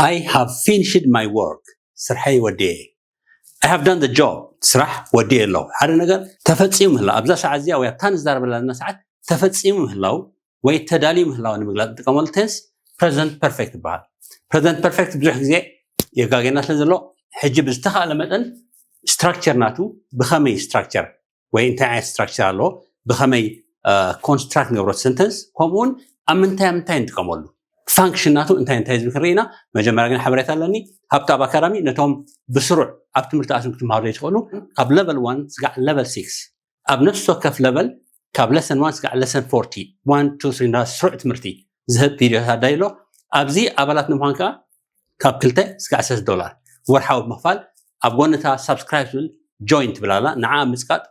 I have finished my work. ስርሐይ ወዲኤ። I have done the job. ስራሕ ወዲኤ ኣለኹ። ሓደ ነገር ተፈጺሙ ምህላው፣ ኣብዛ ሰዓት እዚኣ ወይ ኣብታ ንዛረበላ ዘለና ሰዓት ተፈጺሙ ምህላው ወይ ተዳልዩ ምህላው ንምግላጽ እንጥቀመሉ ቴንስ ፕረዘንት ፐርፌክት ይበሃል። ፕረዘንት ፐርፌክት ብዙሕ ግዜ የጋገና ስለ ዘሎ፣ ሕጂ ብዝተኻእለ መጠን ስትራክቸር ናቱ ብኸመይ ስትራክቸር ወይ እንታይ ዓይነት ስትራክቸር ኣለዎ፣ ብኸመይ ኮንስትራክት ንገብሮ ሰንተንስ፣ ከምኡውን ኣብ ምንታይ ኣብ ምንታይ ንጥቀመሉ፣ ፋንክሽን ናቱ እንታይ እንታይ ዝብል ክንርኢ ኢና። መጀመርያ ግን ሓበሬታ ኣለኒ። ሃብታብ ኣካዳሚ ነቶም ብስሩዕ ኣብ ትምህርቲ ኣትዮም ክትመሃሩ ዘይትኽእሉ፣ ካብ ለቨል ዋን ስጋዕ ለቨል ሲክስ ኣብ ነፍሲ ወከፍ ለቨል ካብ ለሰን ዋን ስጋዕ ለሰን ፎርቲ፣ ዋን ቱ ስሪ እና ስሩዕ ትምህርቲ ዝህብ ቪድዮታት ኣዳይሎ። ኣብዚ ኣባላት ንምዃን ከዓ ካብ ክልተ ስጋዕ ሰለስተ ዶላር ወርሓዊ ብምኽፋል ኣብ ጎኒ እታ ሳብስክራይብ ዝብል ጆይን ትብል ኣላ፣ ንዓ ምጽቃጥ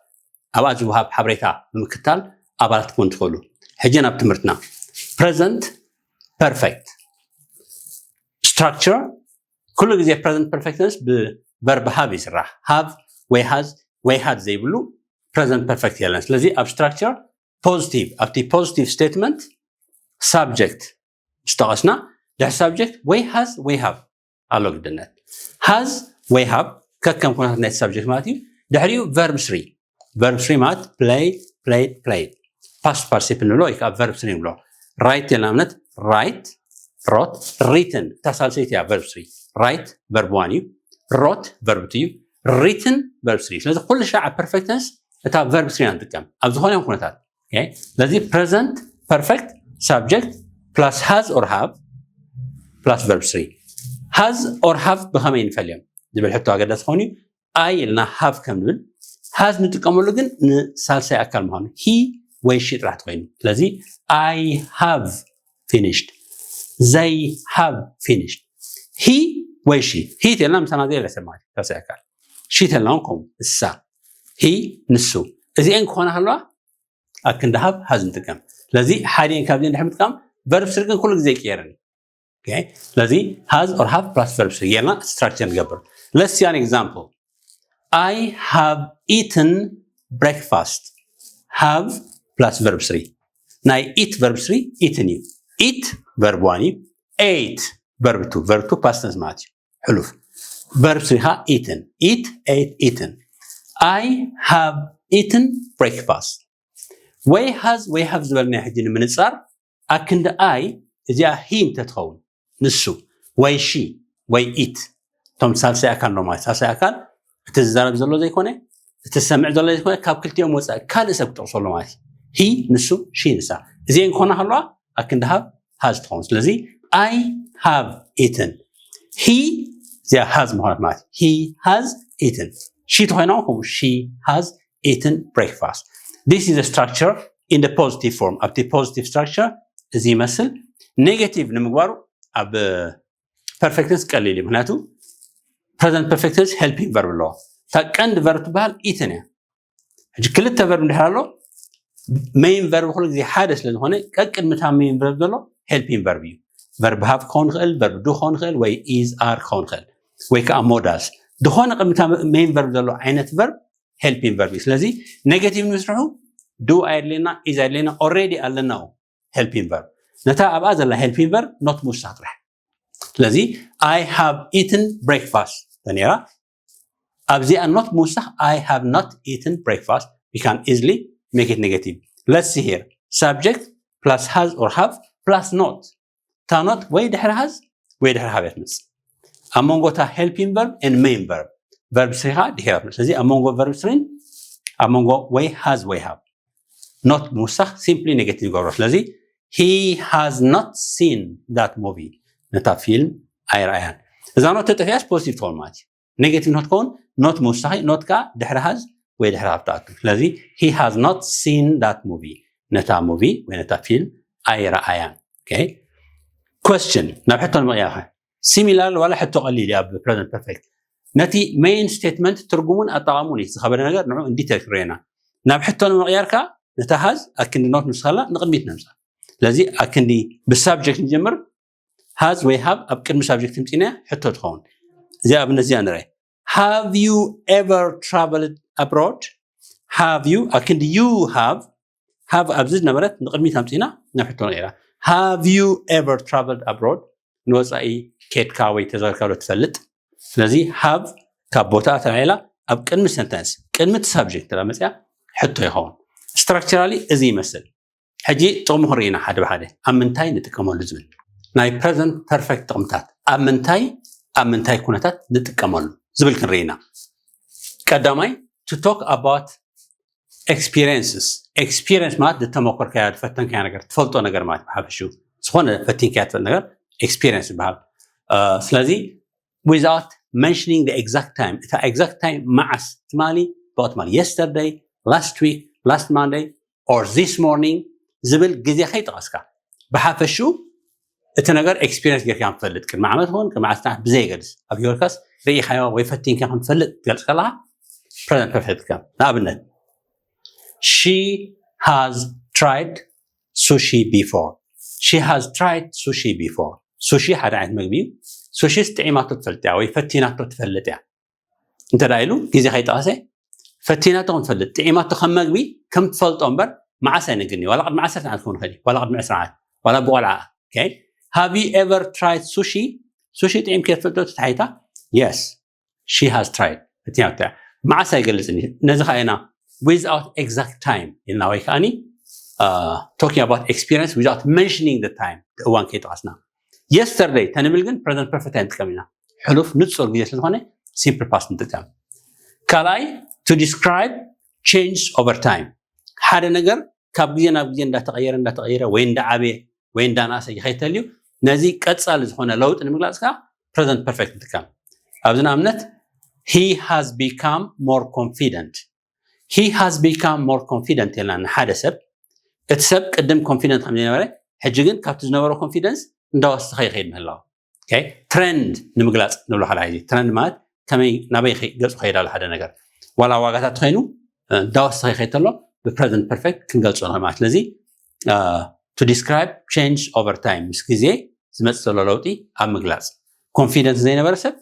ኣብኣ ዝወሃብ ሓበሬታ ብምክታል ኣባላት ክትኮኑ ትኽእሉ። ሕጂ ናብ ትምህርትና። ፕረዘንት ፐርፌክት ስትራክቸር። ኩሉ ግዜ ፕረዘንት ፐርፌክት ቴንስ ብቨርብ ሃቭ ይስራሕ። ሃቭ ወይ ሃዝ ወይ ሃድ ዘይብሉ ፕረዘንት ፐርፌክት የለን። ስለዚ ኣብ ስትራክቸር ፖዚቲቭ፣ ኣብቲ ፖዚቲቭ ስቴትመንት ሳብጀክት ዝጠቐስና፣ ድሕሪ ሳብጀክት ወይ ሃዝ ወይ ሃቭ ኣሎ ግድነት። ሃዝ ወይ ሃቭ ከከም ኩነታት ናይቲ ሳብጀክት ማለት እዩ። ድሕሪኡ ቨርብ ስሪ፣ ቨርብ ስሪ ማለት ፕለይ፣ ፕለይድ፣ ፕለይድ፣ ፓስት ፓርቲሲፕል ንብሎ ወይ ከዓ ቨርብ ስሪ ንብሎ። ራይት ኢልና፣ ንኣብነት ራይት፣ ሮት፣ ሪትን። እታ ሳልሰይቲ እያ ቨርብ ስሪ። ራይት ቨርብ ዋን እዩ፣ ሮት ቨርብ ቱ እዩ፣ ሪትን ቨርብ ስሪ። ስለዚ ኩሉ ሻዕ ኣብ ፐርፌክት ቴንስ እታ ቨርብ ስሪ ኢና ንጥቀም ኣብ ዝኾነ ይኹን ኩነታት። ኦኬ፣ ስለዚ ፕረዘንት ፐርፌክት ሳብጀክት ፕላስ ሃዝ ኦር ሃቭ ፕላስ ቨርብ ስሪ። ሃዝ ኦር ሃቭ ብኸመይ ንፈልዮም ዝብል ሕቶ ኣገዳሲ ኮይኑ፣ ኣይ ኢልና ሃቭ ከም ንብል፣ ሃዝ ንጥቀመሉ ግን ንሳልሳይ ኣካል ምዃኑ፣ ሂ ወይ ሺ ጥራሕ ተኮይኑ። ስለዚ I have finished፣ they have finished። ሂ ወይ ሺ፣ ሂ ተልና ምሳና ዘይብለ ሰብ ማለት እዩ፣ ሳልሳይ ኣካል። ሺ ተልና እውን ከምኡ፣ እሳ፣ ሂ፣ ንሱ። እዚአን ክኾና ከለዋ ኣብ ክንዲ ሃቭ ሃዝ ንጥቀም። ስለዚ ሓዲአን ካብዚአን ድሕሪ ምጥቃም ቨርብ ስሪ ግን ኩሉ ግዜ ይቅየርን። ኦኬ፣ ስለዚ ሃዝ ኦር ሃቭ ፕላስ ቨርብ ስሪ ጌርና ስትራክቸር ንገብር። Let's see an example. I have eaten breakfast. ሃቭ ፕላስ ቨርብ ስሪ። ናይ ኢት ቨርብ ስሪ ኢትን እዩ። ኢት ቨርብ ዋን እዩ። ኤት ቨርብ ቱ፣ ቨርብ ቱ ፓስት ቴንስ ማለት እዩ፣ ሕሉፍ። ቨርብ ስሪ ኸዓ ኢትን። ኢት፣ ኤት፣ ኢትን። I have eaten breakfast። ወይ ሃዝ ወይ ሃቭ ዝበልናዮ ሕጂ ንምንጻር፣ ኣክንዲ ኣይ እዚኣ ሂ እንተትኸውን፣ ንሱ ወይ ሺ ወይ ኢት፣ እቶም ሳልሳይ ኣካል ኖርማል፣ ሳልሳይ ኣካል እቲ ዝዛረብ ዘሎ ዘይኮነ፣ እቲ ዝሰምዕ ዘሎ ዘይኮነ፣ ካብ ክልቲኦም ወፃኢ ካልእ ሰብ ክጠቕሶ ኣሎ ማለት እዩ። ሂ ንሱ፣ ሺ ንሳ። እዚአን ክኾና ከለዋ ኣክንዲ ሃቭ ሃዝ ትኸውን። ስለዚ I have eaten። ሂ እዚኣ ሃዝ ምዃነት ማለት እዩ። He has eaten። ሺ ተኾይና እውን ከምኡ፣ she has eaten breakfast። This is a structure in the positive form። ኣብቲ ፖዚቲቭ ስትራክቸር እዚ ይመስል። ኔጌቲቭ ንምግባሩ ኣብ ፐርፌክት ቴንስ ቀሊል እዩ፣ ምክንያቱ ፕረዘንት ፐርፌክት ቴንስ ሄልፒንግ ቨርብ ኣለዎ። እታ ቀንዲ ቨርብ ትበሃል ኢትን እያ። ሕጂ ክልተ ቨርብ እንድሕር ኣሎ፣ ሜይን ቨርብ ኩሉ ግዜ ሓደ ስለ ዝኾነ፣ ቀቅድሚ እታ ሜይን ቨርብ ዘሎ ሄልፒንግ ቨርብ እዩ። ቨርብ ሃቭ ክኸውን ይኽእል፣ ቨርብ ዱ ክኸውን ይኽእል፣ ወይ ኢዝ፣ ኣር ክኸውን ይኽእል፣ ወይ ከዓ ሞዳልስ። ዝኾነ ቅድሚ እታ ሜይን ቨርብ ዘሎ ዓይነት ቨርብ ሄልፒንግ ቨርብ እዩ። ስለዚ ኔጌቲቭ ንምስርሑ ዱ ኣየድልየና፣ ኢዝ ኣየድልየና፣ ኦልሬዲ ኣለና ሄልፒንግ ቨርብ። ነታ ኣብኣ ዘላ ሄልፒንግ ቨርብ ኖት ምውሳኽ ጥራሕ። ስለዚ I have eaten breakfast ተነይራ፣ ኣብዚኣ ኖት ምውሳኽ፣ I have not eaten breakfast። We can easily make it negative. Let's see here. Subject plus has or have plus not። እታ ኖት ወይ ድሕሪ ሃዝ ወይ ድሕሪ ሃብ እያ ትመጽእ። ኣብ መንጎ እታ ሄልፒንግ ቨርብ ኤንድ ሜይን ቨርብ፣ ቨርብ ስሪ ኸዓ ድሒራ ትመጽእ። ስለዚ ኣብ መንጎ ቨርብ ስሪን ኣብ መንጎ ወይ ሃዝ ወይ ሃብ ኖት ምውሳኽ ሲምፕሊ ኔጌቲቭ ንገብሮ። ስለዚ he has not seen that movie፣ ነታ ፊልም ኣይረኣያን። እዛ ኖት ተጠፊኣስ ፖዚቲቭ ትኸውን ማለት እዩ። ኔጌቲቭ ኖት ከውን፣ ኖት ምውሳኺ፣ ኖት ከኣ ድሕሪ ሃዝ ወይ ድሕሪ ሃብ ትኣቱ። ስለዚ he has not seen that movie፣ ነታ ሙቪ ወይ ነታ ፊልም ኣይረኣያን። ኦኬ፣ ኮስችን፣ ናብ ሕቶ ንምቕያር። ሲሚላር ዋላ ሕቶ ቀሊል እዩ ኣብ ፕረዘንት ፐርፌክት። ነቲ ሜይን ስቴትመንት ትርጉሙን ኣጠቓቕሙን እዩ ዝኸበደ ነገር፣ ንዑ ኢን ዲቴል ክረኤና። ናብ ሕቶ ንምቕያር ከኣ ነታ ሃዝ ኣክንዲ ኖት ንስኻላ ንቕድሚት ነምጻ። ስለዚ ኣክንዲ ብሳብጀክት ንጀምር። ሃዝ ወይ ሃብ ኣብ ቅድሚ ሳብጀክት ምጺና ሕቶ ትኸውን። እዚኣ ኣብነት እዚኣ ንርአ። Have you ever traveled abroad? Have you ኣክንዲ you have፣ ሃብ ኣብዚ ዝነበረት ንቕድሚት ኣምጺና ናብ ሕቶ ንቕይራ። Have you ever traveled abroad? ንወጻኢ ኬድካ ወይ ተዘርካ ዶ ትፈልጥ? ስለዚ have ካብ ቦታ ተላዒላ ኣብ ቅድሚ ሰንተንስ ቅድሚ እቲ ሳብጀክት ላ መፅያ ሕቶ ይኸውን። ስትራክቸራሊ እዚ ይመስል። ሕጂ ጥቕሙ ክንርኢ ኢና ሓደ ብሓደ። ኣብ ምንታይ ንጥቀመሉ ዝብል ናይ ፕረዘንት ፐርፌክት ጥቕምታት፣ ኣብ ምንታይ ኣብ ምንታይ ኩነታት ንጥቀመሉ ዝብል ክንርኢ ኢና። ቀዳማይ to talk about experiences። ኤክስፒሪንስ ማለት ዝተመኮርካያ ዝፈተንካያ ነገር ትፈልጦ ነገር ማለት ብሓፈሽኡ ዝኾነ ፈቲንካያ ትፈልጥ ነገር ኤክስፒሪንስ ይበሃል። ስለዚ without mentioning the exact time፣ እታ exact time መዓስ ትማሊ ብቕትማሊ፣ yesterday, last week, last Monday or this morning ዝብል ግዜ ከይጠቐስካ ብሓፈሽኡ እቲ ነገር ኤክስፒሪንስ ጌርካ ንፈልጥ ቅድሚ ዓመት ሆን ቅድሚ ዓሰርተ ዓመት ብዘይገድስ ኣብ ህይወትካስ ርኢኻዮ ወይ ፈቲንካ ክንፈልጥ ትገልጽ ከለካ ፕረዘንት ፐርፌክት ከም ንኣብነት she has tried sushi before። She has tried sushi before። ሱሺ ሓደ ዓይነት መግቢ እዩ። ሱሺስ ጥዒማቶ ትፈልጥ እያ ወይ ፈቲናቶ ትፈልጥ እያ እንተ ኢሉ ግዜ ከይጠቐሰ ፈቲናቶ ክንፈልጥ ጥዒማቶ ከም መግቢ ከም ትፈልጦ እምበር መዓስ ኣይነግርኒ ዋላ ቅድሚ ዓሰርተ ዓመት ክኸውን ይኽእል እዩ ዋላ ቅድሚ ዕስራ ዓመት ዋላ ብቆልዓ። Okay, have you ever tried sushi? ሱሺ ጥዒምካ ትፈልጦ ተታሒታ? Yes, she has tried። ፈቲናቶ እያ። መዓስ ኣይገልጽን እዩ። ነዚ ከዓ ኢና without exact time ኢልና ወይ ከዓኒ talking about experience without mentioning the time እዋን ከይጠቐስና። Yesterday ተንብል ግን ፕረዘንት ፐርፌክት ኣይንጥቀም ኢና። ሕሉፍ ንጹር ግዜ ስለዝኾነ ሲምፕል ፓስት ንጥቀም። ካልኣይ to describe change over time። ሓደ ነገር ካብ ግዜ ናብ ግዜ እንዳተቐየረ እንዳተቐየረ ወይ እንዳዓበየ ወይ እንዳናእሰ ይኸይድ ተልዩ ነዚ ቀጻሊ ዝኾነ ለውጢ ንምግላጽ ከዓ ፕረዘንት ፐርፌክት ንጥቀም። ኣብዚ ንኣብነት he has become more confident። He has become more confident ኢልና ንሓደ ሰብ እቲ ሰብ ቅድም ኮንፊደንት ከም ዘይነበረ ሕጂ ግን ካብቲ ዝነበሮ ኮንፊደንስ እንዳወሰኸ ይኸይድ ምህላው ትሬንድ ንምግላፅ ንብሎ ሓደ ግዜ ትሬንድ ማለት ከመይ ናበይ ገፁ ከይድ ኣሎ ሓደ ነገር ዋላ ዋጋታት ተኮይኑ እንዳወሰኸ ይኸይድ ተሎ ብፕረዘንት ፐርፌክት ክንገልፆ ንኽእል ማለት ስለዚ to describe change over time ምስ ግዜ ዝመፅእ ዘሎ ለውጢ ኣብ ምግላፅ ኮንፊደንት ዘይነበረ ሰብ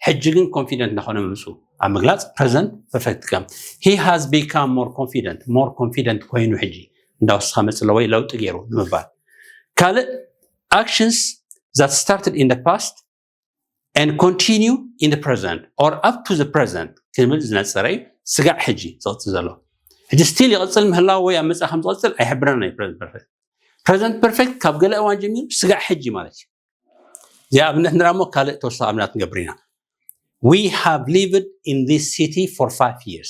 ሕጂ ግን ኮንፊደንት እናኾነ ምምፁ ኣብ ምግላፅ ፕረዘንት ፐርፌክት ጥቀም he has become more confident more confident ኮይኑ ሕጂ እንዳወሰኸ መፅእ ኣለዎ ለውጢ ገይሩ ንምባል ካልእ actions that started in the past and continue in the present or up to the present ክንብል ዝነፀረ እዩ ስጋዕ ሕጂ ዝቕፅል ዘሎ ሕጂ ስቲል ይቕፅል ምህላው ወይ ኣብ መፅእ ከም ዝቕፅል ኣይሕብረና እዩ ፕረዘንት ፐርፌክት ፕረዘንት ፐርፌክት ካብ ገለ እዋን ጀሚሩ ስጋዕ ሕጂ ማለት እዩ እዚኣ ኣብነት ንርኣ እሞ ካልእ ተወሳኺ ኣብነት ንገብር ኢና we have lived in this city for five years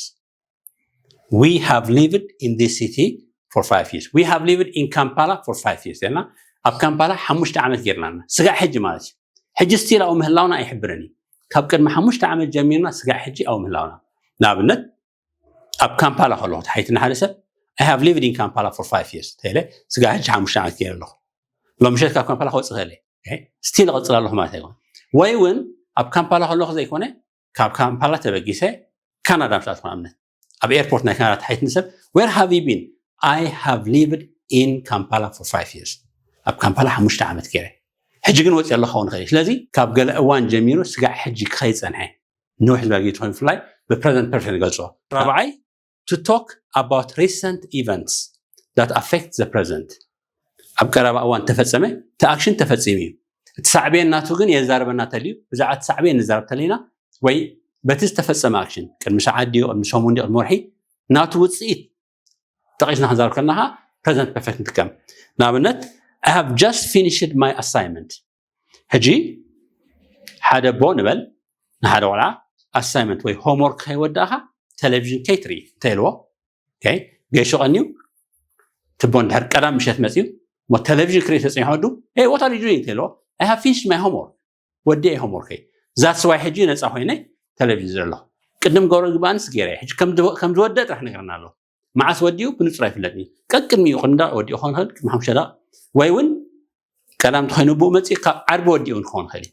we have lived in this city for five years we have lived in Kampala for five years እና ኣብ ካምፓላ ሓሙሽተ ዓመት ጌርና ስጋዕ ሕጂ ማለት እዩ ሕጂ ስቲል ኣብኡ ምህላውና ኣይሕብርን እዩ ካብ ቅድሚ ሓሙሽተ ዓመት ጀሚርና ስጋዕ ሕጂ ኣብኡ ምህላውና ንኣብነት ኣብ ካምፓላ ከለኹ ተሓይትና ሓደ ሰብ I have lived in Kampala for five years ተለ ስጋዕ ሕጂ ሓሙሽተ ዓመት ገይረ ኣለኹ ሎም ምሸት ካብ ካምፓላ ክወፅእ ክእለ ስቲል እቐፅል ኣለኹ ማለት ኣይኮነ ወይ እውን ኣብ ካምፓላ ከለኹ ዘይኮነ ካብ ካምፓላ ተበጊሰ ካናዳ ምስ ኣትኩ ንኣብነት ኣብ ኤርፖርት ናይ ካናዳ ተሓይትኒ ሰብ where have you been I have lived in Kampala for five years ኣብ ካምፓላ ሓሙሽተ ዓመት ገይረ ሕጂ ግን ወፂ ኣለኹ ክኸውን ይኽእል ስለዚ ካብ ገለ እዋን ጀሚሩ ስጋዕ ሕጂ ክኸይድ ፀንሐ ንውሕ ዝበለ ግዜ ትኾን ብፍላይ ብፕረዘንት ፐርፌክት ንገልፆ ራብዓይ to talk about recent events that affect the present ኣብ ቀረባ እዋን ተፈፀመ እቲ ኣክሽን ተፈፂሙ እዩ እቲ ሳዕቤን ናቱ ግን የዛረበና ተልዩ ብዛዕባ እቲ ሳዕቤን ንዛረብ ተለና ወይ በቲ ዝተፈፀመ ኣክሽን ቅድሚ ሰዓት ድዩ ቅድሚ ሰሙን ድዩ ቅድሚ ወርሒ ናቱ ውፅኢት ጠቒስና ክንዛረብ ከለና ከዓ ፕረዘንት ፐርፌክት ንጥቀም ንኣብነት I have just finished my assignment ሕጂ ሓደ ኣቦ ንበል ንሓደ ቆልዓ ኣሳይመንት ወይ ሆምወርክ ከይወዳእኻ ቴሌቪዥን ከይትርኢ እንተይልዎ ገይሹ ቀንዩ ትቦ እንድሕር ቀዳም ምሸት መፅዩ ሞ ቴሌቪዥን ክርኢ ተፀኒሖ ወዱ what are you doing እንተይልዎ I have finished my homework ወዲኤ ሆምወርከይ that's why ሕጂ ነፃ ኮይነ ቴሌቪዥን ዝርኢ ኣለኹ ቅድም ገብሮ ግባኣንስ ገይረ ሕጂ ከም ዝወደእ ጥራሕ ነግረና ኣሎ መዓስ ወዲኡ ብንፁር ኣይፍለጥን እዩ ቀቅድሚኡ ቅድሚ ወዲኡ ክኸውን ይኽእል ቅድሚ ሓሙሽተ ደቂቕ ወይ እውን ቀዳም ተኮይኑ ብኡ መፅኡ ካብ ዓርቢ ወዲኡ እውን ክኸውን ይኽእል እዩ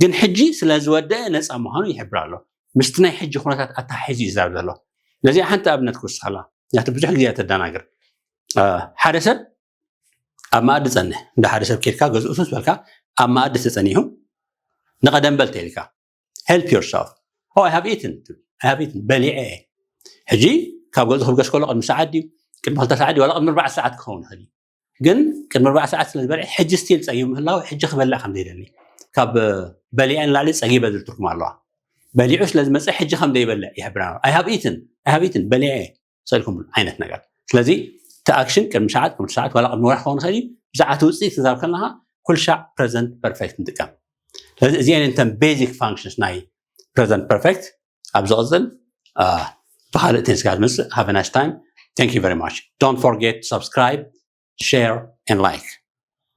ግን ሕጂ ስለ ዝወደአ ነፃ ምዃኑ ይሕብር ኣሎ ምስቲ ናይ ሕጂ ኩነታት ኣተሓሒዙ እዩ ዝዛረብ ዘሎ ነዚኣ ሓንቲ ኣብነት ክውስኸላ ምክንያቱ ብዙሕ ግዜ ተደናግር ሓደ ሰብ ኣብ መኣዲ ፀንሕ እንደ ሓደ ሰብ ኬድካ ገዝኡ ሱስ በልካ ኣብ መኣዲ ተፀኒሑ ንቐደም በል ተልካ help yourself oh I have eaten I have eaten በሊዐ ሕጂ ካብ ገዝኡ ክብገስ ከሎ ቅድሚ ሰዓት ድዩ ቅድሚ ክልተ ሰዓት ድዩ ዋላ ቅድሚ ኣርባዕተ ሰዓት ክኸውን ይኽእል እዩ ግን ቅድሚ ኣርባዕተ ሰዓት ስለ ዝበልዐ ሕጂ ስቲል ፀይሙ ምህላው ሕጂ ክበልዕ ከም ዘይደሊ ካብ በሊዐ ንላዕሊ ጸጊበ ዝብል ትርጉም ኣለዋ። በሊዑ ስለ ዝመጸ ሕጂ ከም ዘይበልዕ ይሕብረና። I have eaten፣ I have eaten፣ በሊዐ፣ ሰልኩም ዓይነት ነገር። ስለዚ እቲ ኣክሽን ቅድሚ ሰዓት፣ ቅድሚ ሰዓት ዋላ ቅድሚ ወርሒ ክኸውን ይኽእል እዩ። ብዛዕባ እቲ ውፅኢት ክዛብ ከለኻ ኩል ሻዕ present perfect ንጥቀም። ስለዚ እዚአን እንተን basic functions ናይ present perfect። ኣብ ዝቕፅል ብካልእ ቴንስ ጋር ዝመፅእ። Have a nice time. Thank you very much. Don't forget to subscribe, share and like.